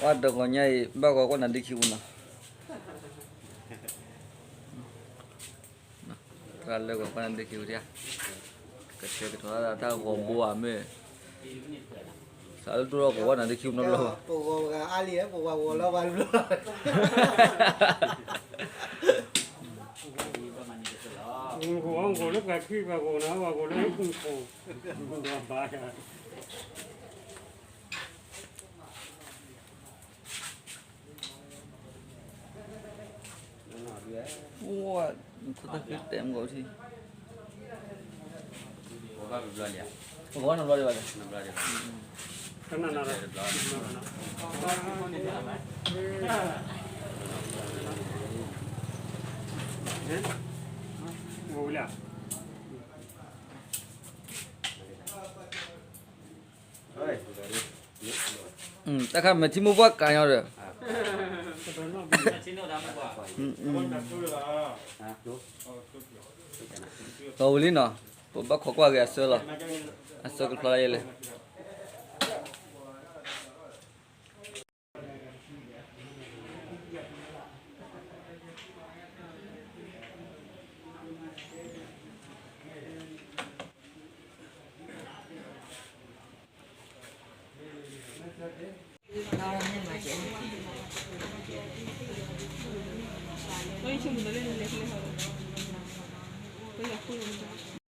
ပှၤတဂီၤညါအံၤ ဘၣ်ဂီၤကွၢ်နၤဒ့ခံပူၤနီၤ, တၢ်လၢဂီၤကွၢ်နၤဒ့ခံပူၤဒၣ်, ကဆှဲကထီၣ်တၢ်ဂီၤဘိဧါမ့ၢ်, စးလၢဒိၣ်ထီၣ်ကဝီၤနၤဒ့ခံပူၤနီတဘျီဘၣ်, ပဂီၤပဂၤအါလံ ပဝၤဂီၤလီၤဘၣ်တဘျီ, ဂီၤဂီၤလၢပှၤခံပှၤဂီၤနၤ ပှၤဂီၤလၢပှၤဂီၤ, အိၣ်, နခိၣ်သၣ်ဃံတဲမုၢ်ဂီၤထံ, ပကဝီၤနဘျီဒံးဘၣ်, တနၤနၤ, တၢ်ခါ မဲာ်ထံမိၢ်ပှၢ်ကၤညီဒီး, ပဝံၤလံနီၤ, ပဘၣ်ခိးကွၢ်က့ၤအဆၢလီၤ, အဆၢကဖျီယဲလဲၣ်.